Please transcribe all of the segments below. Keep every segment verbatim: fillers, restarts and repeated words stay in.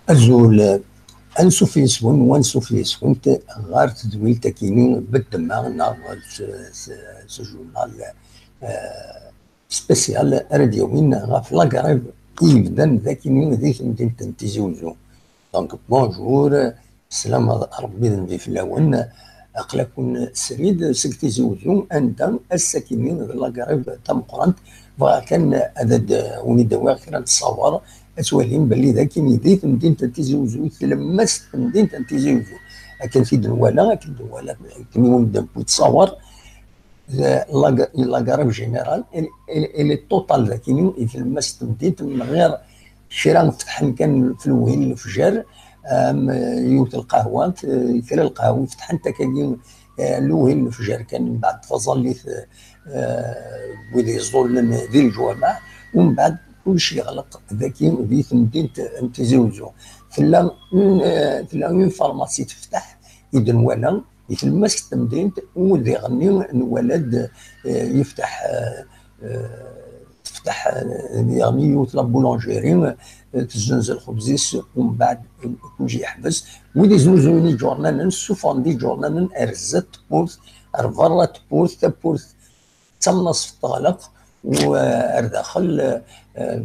Azul, ansuf yes-wen, wansuf yes-went ɣer tedwilt-agi n Beddemma neɣ s, s, s journal, eh, spécial ara d-yawin ɣef la grève i yebdan dagi di temdint n Tizi Uzzu. Donc, bonjour, sslam Rebbi d nnbi fell-awen. Aql-aken srid seg Tizi Uzzu, anda ass-akini d la grève tameqqrant. Bɣiɣ kan ad d-, wen-id-awiɣ kra n ttṣawer, ad twalim belli d akini di temdint n Tizi Uzzu, i tlemmast n temdint n Tizi Uzzu. Akken t-id-nwala, akken d-nwala, akken i wen-d-newwi ttṣawer, la, la, la grève générale, elle, elle, elle est totale dagi, i tlemmast n temdint, mɣir kra fetḥen kan f lwehil n lefjer, am, yiwet lqahwa, t-, kra lqahwa fetḥent akkagi, eh, lwehil n lefjer kan, mbeɛd taẓallit, eh, wid yeẓẓullen di leǧwameɛ, umbeɛd kullec yeɣleq dagi di temdint n Tizi Uzzu. Tella une, eh, tella une pharmacie tefteḥ, i d-nwala, i tlemmast n temdint, u diɣenni nwala-d, eh, yefteḥ, eh, eh, tefteḥ, eh, diɣenni yiwet la boulangerie, eh, tezzenz lxebz-is, umbeɛd, eh, kullec yeḥbes. Wid iznuzuyen iǧurnanen, ssufɣen-d iǧurnanen ar zdat tewwurt, ar berra tewwurt, tawwurt d tamnaṣeft teɣleq, u, eh, ar daxel, eh,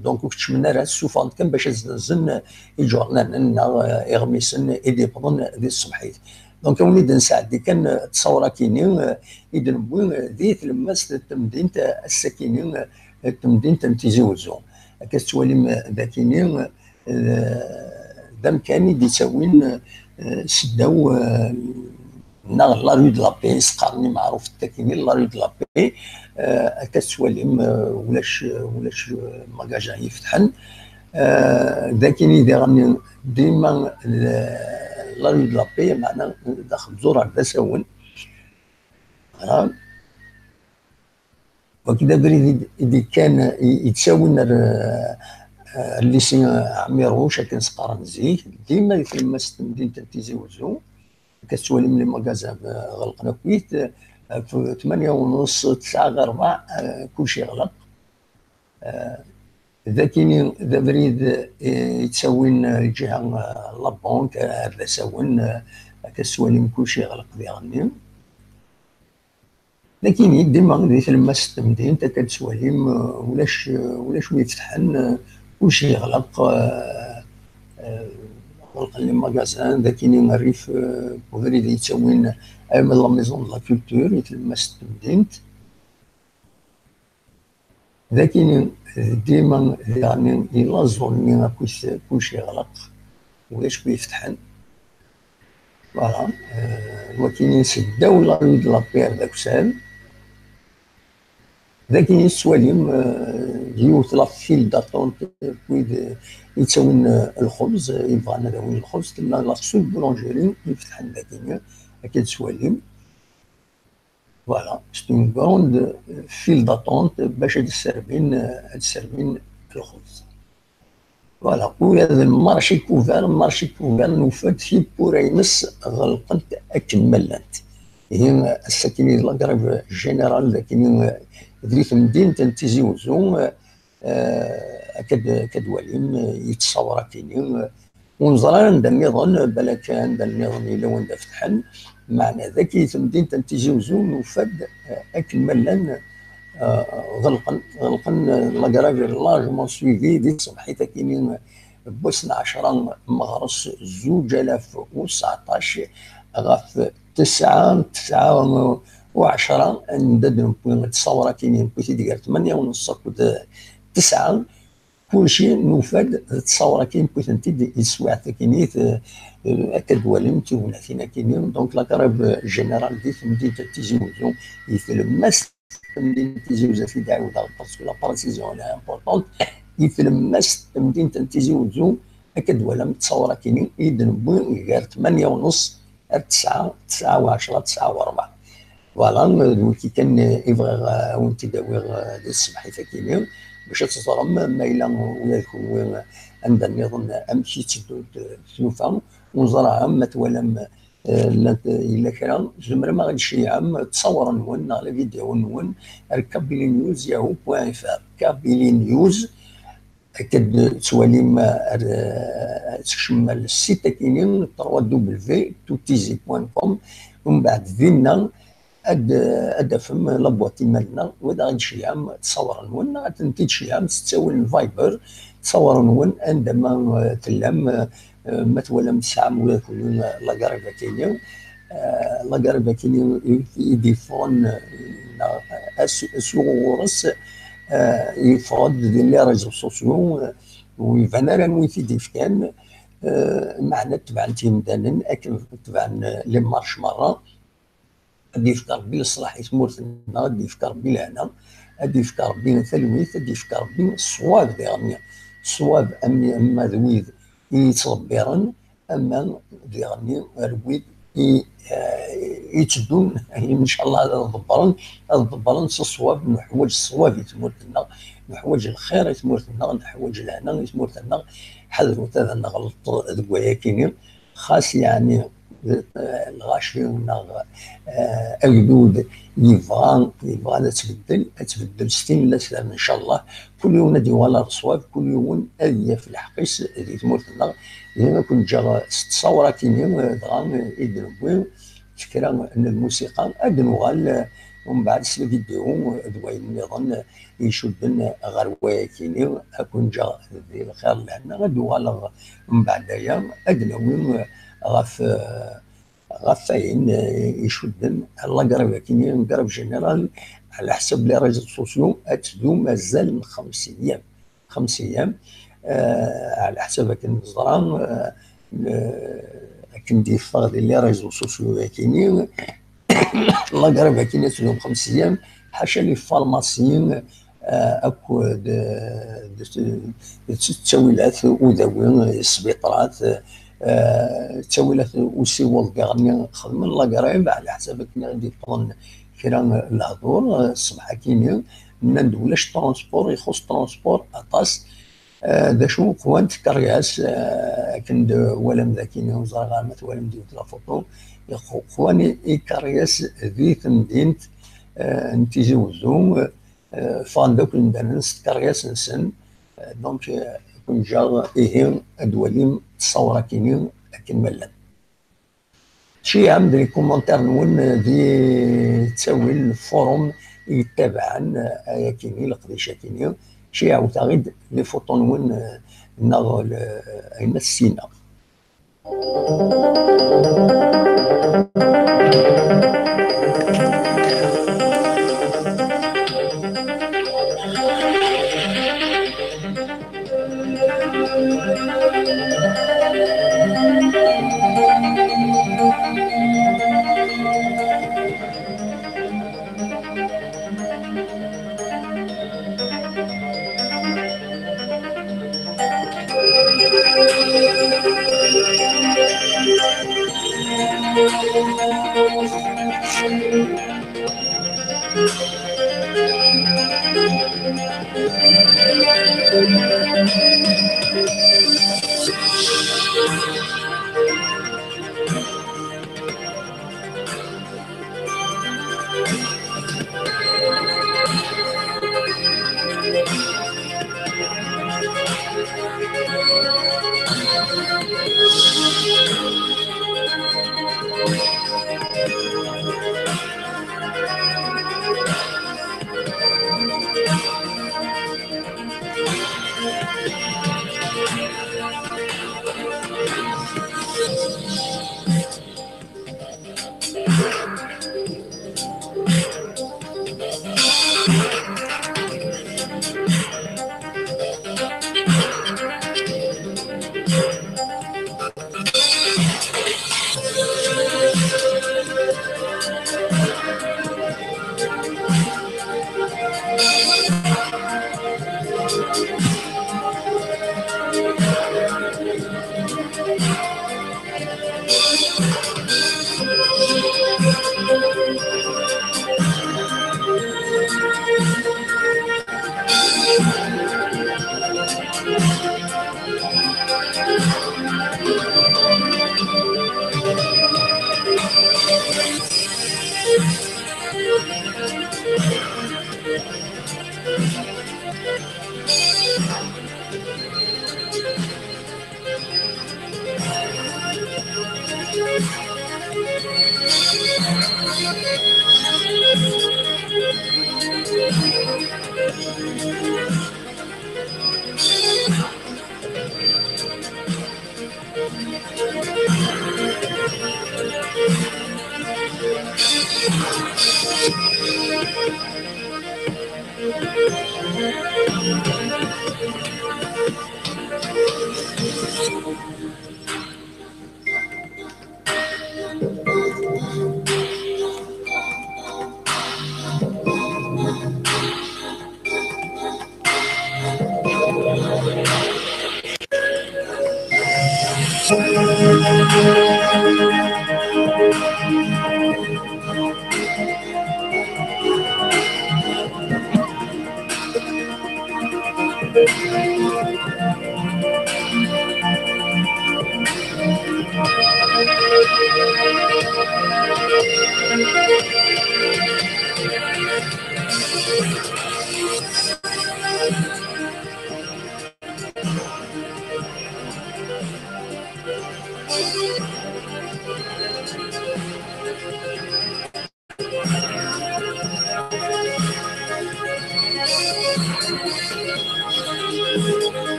donc ur keččmen ara, ssufɣen-d kan bac ad zzenzen, eh, iǧurnanen neɣ, eh, iɣmisen i d-yewwḍen di tṣebḥit. Donc, ad wen-id-nesɛeddi kan, eh, ttṣawra-kini, eh, i d-newwi, eh, di tlemmast n temdint, eh, ass-akini, eh, temdint n Tizi Uzzu. Akka tettwalim, eh, dakini, eh, d amkan i d-ittawin, eh, seddaw, eh, neɣ la rue de la Paix, s qqaren imeɛrufen akini la rue de la Paix, eh, akka tettwalim, eh, ulac, ulac, eh, magasin yefetḥen. Eh, dakini diɣen dima l-, la rue de la Paix, meɛna daxel zurar d asawen. Voilà. Wagi d abrid i d-, i d-ikkan, i, i d-ttawin ar, ar lycée Ɛmiruc, akken s-qqaren zik, dima di tlemmast n temdint n Tizi Uzzu. Akka tettwalim les magasins, eh, ɣelqen akkit, eh, f tmanya u nus, tesɛa ɣer rebɛa, eh, kullec yeɣleq. Eh, dakini d abrid, eh, yettawin, eh, lǧiha, eh, la banque, eh, ar d asawen, eh, akka tettwalim kullec yeɣleq diɣenni. Lakini dima di tlemmast n temdint, akka d-tettwalim, eh, ulac, eh, ulac wi ifetḥen, eh, kullec yeɣleq, eh, eh, ɣelqen les magasins, dakini rrif, eh, ubrid yettawin alma d la maison de la culture, i tlemmast n temdint. Dakini dima diɣenni di la zone-nni akk kullec yeɣleq, ulac wi ifetḥen. Voilà. Euh, wakini seddaw la rue de la Paix d aksal. Dakini tettwalim, euh, yiwet la file d'attente, wid, euh, yettawin, euh, lxebz, euh, yebɣan ad awin lxebz, tella la seule boulangerie i ifetḥen dakini, akka tettwalim. Voilà, c'est une grande, euh, file d'attente bac ad sserbin, euh, ad sserbin lxebz. Voilà, ula d lmarci couvert, lmarci couvert, nufa-d tiwwura-ines ɣelqent akken ma llant. Ihi, ass-akini d la grève générale, dakini, euh, di temdint n Tizi Uzzu, euh, euh, akka d-, akka d-walim, euh, yettṣawar akini, euh, ur neẓri ara anda nniḍen, balak anda nniḍen yella wanda fetḥen, meɛna dagi temdint n Tizi Uzzu nufa-d, eh, akken ma llan, eh, ɣelqen, ɣelqen, eh, la grève largement suivie di tṣebḥit akini n wass n ɛecra meɣres zuǧ alaf u tseɛṭac ɣef tesɛa, tesɛa u ɛecra, anda d-newwi ttṣawra akini newwi-t-id gar tmanya u nus akked tesɛa, kulci nufa-d d ttṣawra akini, wwiten-t-id i teswiɛt akini, eh, akka d-walim tignatin akini. Donc, la grève générale di temdint n Tizi Uzzu, i tlemmast n temdint n Tizi Uzzu, ad t-id-ɛiwdeɣ, parce que la précision elle est importante, i tlemmast n temdint n Tizi Uzzu, Akka d-twalam ttawra-kini i d-newwi gar tmanya u nus ar tesɛa, tesɛa u ɛecra, tesɛa u ṛebɛa. Voilà, d wiki kan i bɣiɣ, eh, ad wen-t-id-awiɣ, eh, di tṣebḥit-akini, bac ad teẓrem ma yella ula d kenwi anda nniḍen amek i tteddunt, eh, tlufa. Ur ẓriɣ ma twalam, eh, llant, eh, yella kra, tzemrem ad ɣ-d-tceyyɛem ttawra-nwen neɣ la vidéo-nwen ar kabylie news yahoo point F R. Kabylie News, akken d-tettwalim, ar, eh, ad tekcem ar site-akini, trois W tout easy point com, umbeɛd dinna ad, ad d-tafem la boîte email-nneɣ, u ad aɣ-d-tceyyɛem ttawra-nwen, neɣ ad tent-id-tceyyɛem s ttawil n Viber, ttawra-nwen anda ma, eh, tellam, eh, ma twalam tesɛam ula d kenwi la grève-akini, eh, la grève-akini i, i d-yeffɣen, eh, neɣ as-, asuɣu ɣur-s, eh, yeffeɣ-d di les réseaux sociaux, eh, ur iban ara anwa i t-id-ifkan, eh, meɛna tebɛen-t yimdanen akken tebɛen, eh, les marches merra. Ad d-yefk Rebbi leṣlaḥ i tmurt-nneɣ, ad d-yefk Rebbi lehna, ad d-yefk Rebbi talwit, ad d-yefk Rebbi ṣṣwab diɣen. Ṣṣwab am, ama d wid i yettḍebbiren, ama diɣen ar wid i, eh, itteddun, ncallah, ad ḍebbren, ad ḍebbren s ṣṣwab. Neḥwaǧ ṣṣwab i tmurt-nneɣ, neḥwaǧ lxir i tmurt-nneɣ, neḥwaǧ lehna i tmurt-nneɣ. Ḥadret ad neɣleṭ deg wayakini. Xas, yeɛni, eh, lɣaci neɣ, eh, agdud yebɣa, yebɣa ad tbeddel, ad tbeddel s tillas, ncallah. Kul yiwen ad yuɣal ar ṣṣwab, kul yiwen ad yaf lḥeqq-is di tmurt-nneɣ. Dima ken-ǧǧeɣ s ttṣawra-kini, eh, dɣa, eh, i d-newwi kra n lmusiqa. Ad nuɣal, eh, umbeɛd s lvidyu, eh, d wayen nniḍen, eh, icudden ɣer wayakini. Ad ken-ǧǧeɣ di lxir lehna. Ad uɣaleɣ mbeɛd aya, ad d-nawi ɣef, ɣef wayen icudden la grève-akini, une grève générale, ɛla ḥsab les réseaux sociaux, ad tdum azal n xemsa ayyam. Xemsa ayyam, eh, ɛla ḥsab akken neẓra, eh, akken d-yeffeɣ di les réseaux sociaux-akini, la grève-akini ad tdum xemsa ayyam, ḥaca les pharmacies, eh, akked, eh, d, d ttawilat udawi, sbiṭarat, eh, ttawilat usiweḍ diɣen xedmen la grève, ɛla ḥsab akken i d-yewwḍen kra n lehdur, eh, ṣṣbeḥ-akini, nnan-d ulac transport, ixuṣ transport aṭas. Eh, d acu, qwant tkeryas, eh, akken d-twalam daki, ur ẓriɣ ara ma twalam di la photo, qwan ikeryas di temdint, eh, n Tizi Wezzu, eh, ffɣen-d akk imdanen s tkeryas-nsen. Eh, donc, eh, ken-ǧǧeɣ ihi ad twalim ttṣawra-kini akken ma llan. Ceyyɛem-d les commentaires-nwen di ttawil n forum i yettabaɛen, eh, ayakini, leqdic-akini. Ceyyɛet-aɣ-id les photos-nwen, eh, neɣ le-, ayen ma tessinem.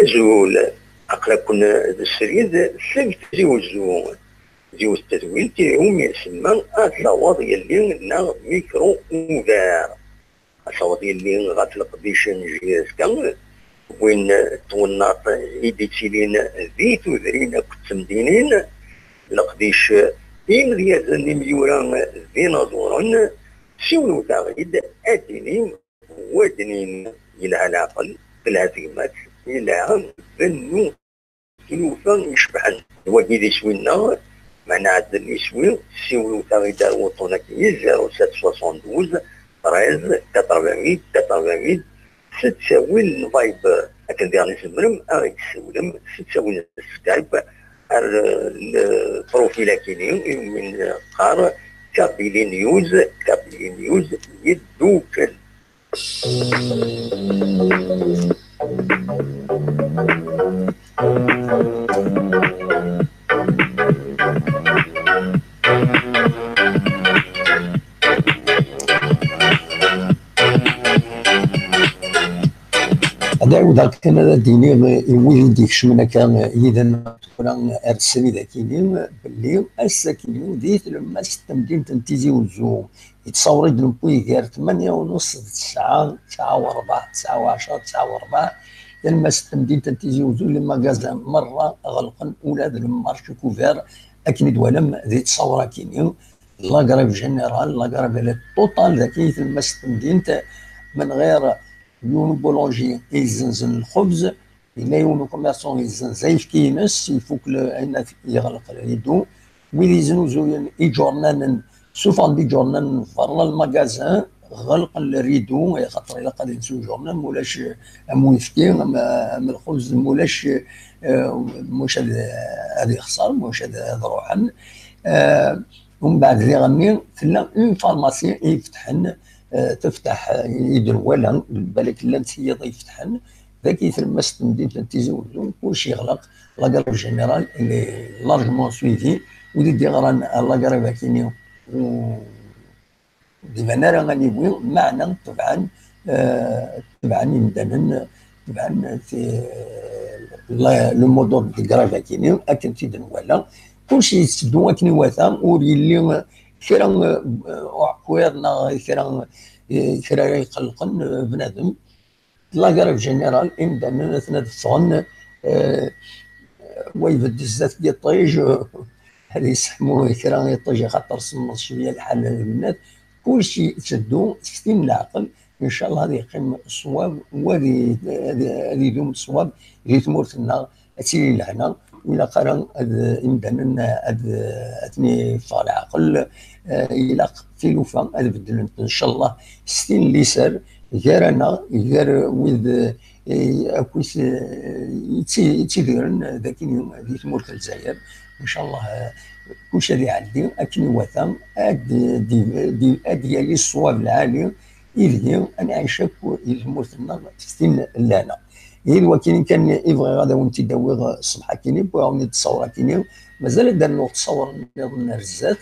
Azul, aql-aken d srid seg Tizi Uzzu. Yiwet tedwilt iwumi isemma Ad taweḍ yelli neɣ Micro Ouvert. Ad taweḍ yelli ɣef leqdic n J S K, win twennaḍt i d-ittilin di tudrin akked temdinin, leqdic imedyazen, imyura d inaẓuren, siwlet-aɣ-id ad d-inim wadnin, yelha leɛqel, telha tegmat, yelha bennu tlufa icebḥen. D wagi d iswi-nneɣ, ma nɛeddel iswi, siwlet-aɣ-id ar wuṭṭun-agi, zéro sept soixante-douze treize quatre-vingt-huit quatre-vingt-huit, s ttawil n Viber. Akken diɣen i tzemrem ad ɣ-d-tessiwlem s ttawil n Skype ar, eh, lprofil-agi-ni, iwumi neqqar Kabylie News, Kabylie News yeddukel. Ad ɛiwdeɣ kan ad d-iniɣ i wid i d-ikecmen akka yid-neɣ tura ar srid akini, belli ass-akini di tlemmast n temdint n Tizi Uzzu, yettṣawar-d lempuy gar tmanya u nus d tesɛa, tesɛa u ṛebɛa, tesɛa u ɛecṛa, tesɛa u ṛebɛa, tlemmast n temdint n Tizi Uzzu, les magasins merra ɣelqen, ula d le marché couvert, akken i d-twalam di ttṣawar akini. La grève générale, la grève elle est totale, dagi i tlemmast n temdint, menɣir yiwen ubulunji i yezzenzen lxebz, yella yiwen ukummerṣan yezzenz ayefki-ines, ifuk le-, ayen at-, yeɣleq le rideau. Wid yeznuzuyen iǧurnanen, ssufɣen-d iǧurnanen berra lmagazin, ɣelqen le rideau, axaṭer ilaq ad insu iǧurnan, mulac, eh, am uyefki, am, am lxebz, mulac, eh, mulac ad, ad yexṣer, mulac ad, ad ruḥen. Eh, Umbeɛd diɣenni tella une pharmacie i ifetḥen, eh, tefteḥ, eh, i d-nwala, balak llant tiyiḍ i ifetḥen, dagi tlemmast n temdint n Tizi Uzzu, kullec yeɣleq, la grève générale, elle est largement suivie, wid i d-yeɣran, eh, la grève akini, u-, d-iban ara aniwi, meɛna tebɛen, eh, tebɛen imdanen, tebɛen ti-, la-, le mode d'ordre de grève akini, akken t-id-nwala. Kullec yetteddu akken iwata, ur yelli kra, eh, uɛekkiḍ neɣ kra, eh, kra ara iqellqen, eh, bnadem. La grève générale, imdanen atna ad ffɣen, eh, wa ibedd zdat n yiṭij, ad yesseḥmu kra n yiṭij, axaṭer semmeḍ cwiya lḥal, lmennad. Kullec yetteddu s tin n leɛqel, ncallah ad yeqqim ṣṣwab, wa ad i-, ad i-, ad idum ṣṣwab di tmurt-nneɣ, ad tili lehna. Ur ilaq ara ad imdanen ad, ad ten-iffeɣ leɛqel, eh, ilaq tilufa ad beddlent, ncallah, s tin n liser, gar-aneɣ, gar wid, eh, akkit, eh, yetti-, yettidiren dagi di tmurt n Lezzayer. Ncallah, eh, kullec ad iɛeddi akken iwata, ad d-, d-, ad d-yali ṣṣwab lɛali, ideg ad nɛic akk di tmurt-nneɣ s tin n lehna. Ihi d wakken kan i bɣiɣ ad awen-t-id-awiɣ ṣṣbeḥ akini, wwiɣ-awen-id ṣṣawra akini. Mazal ad d-rnuɣ ṣṣawra nniḍen ar zdat.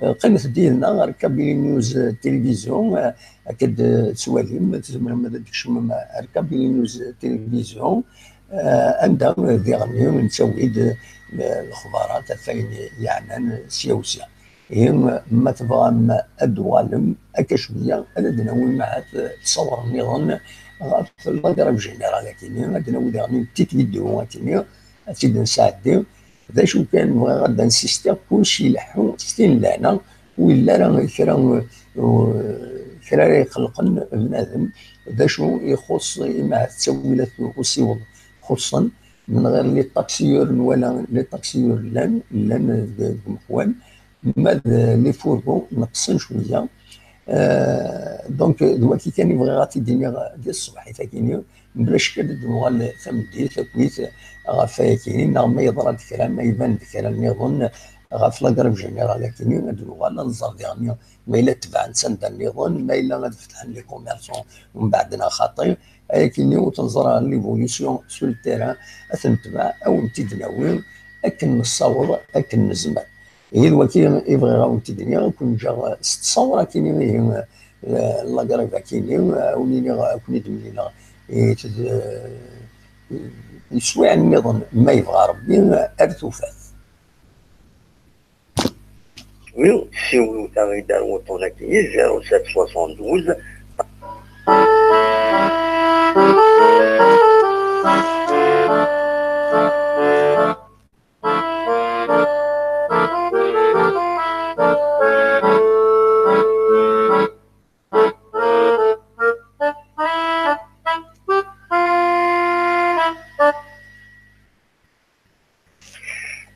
Eh, qqimet-d yid-neɣ ar Kabylie News Télévision, eh, akka d-, eh, tettwalim, tzemrem ad d-tkecmem ar Kabylie News Télévision, eh, anda diɣen nettawi-d, eh, lexbarat ɣef wayen yeɛnan sya u sya. Ihi, ma tebɣam ad d-tuɣalem akka cwiya, ad d-nawi ahat ṣṣawra nniḍen ɣef la grève générale akini, ad d-nawi daɣen une petite vidéo akini, ad tt-id-nesɛeddi. D acu kan, bɣiɣ ad d-insistiɣ, kullec ileḥḥu s tin n lehna, ur yelli ara kra, kra ara iqellqen bnadem. D acu ixuṣṣ, imahat ttawilat usiweḍ xuṣṣen, menɣir les taxilleurs, nwala les taxilleurs llan, llan deg, deg umeqwan, ma d les fourgons neqsen cwiya. Euh, donc, d waki kan i bɣiɣ ad t-id-iniɣ di tṣebḥit-agi-nni, mebla ccek ad d-nuɣal tameddit akkit ɣef wayagi, neɣ ma yeḍra-d kra, ma iban-d kra nniḍen ɣef la grève générale-agi-nni, ad d-nuɣal ad nẓer diɣen ma yella tebɛen s anda nniḍen, ma yella ad fetḥen les commerçants umbeɛd neɣ xaṭi. Ayagi-nni ur t-neẓra, l'évolution sur le terrain, ad t-netbeɛ, ad wen-t-id-nawi akken nessaweḍ, akken nezmer. Ihi d waki i bɣiɣ ad wen-t-id-iniɣ, ad ken-ǧǧeɣ s ttṣawra-kini, ihi, eh, la grève-akini, eh, ad wen-iniɣ, ad ken-id-mlileɣ, eh, ted-, eh, leswayeɛ nniḍen, ma yebɣa Rebbi, eh, ar tufat. Oui, siwlet-aɣ-id ar wuṭṭun-agi, zéro sept soixante-douze.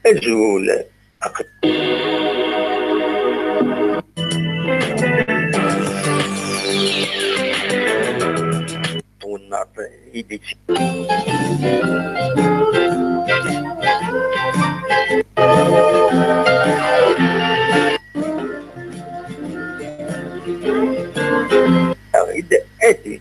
Azul. Aql-, wennaṭ i d-, aɣ-id adi.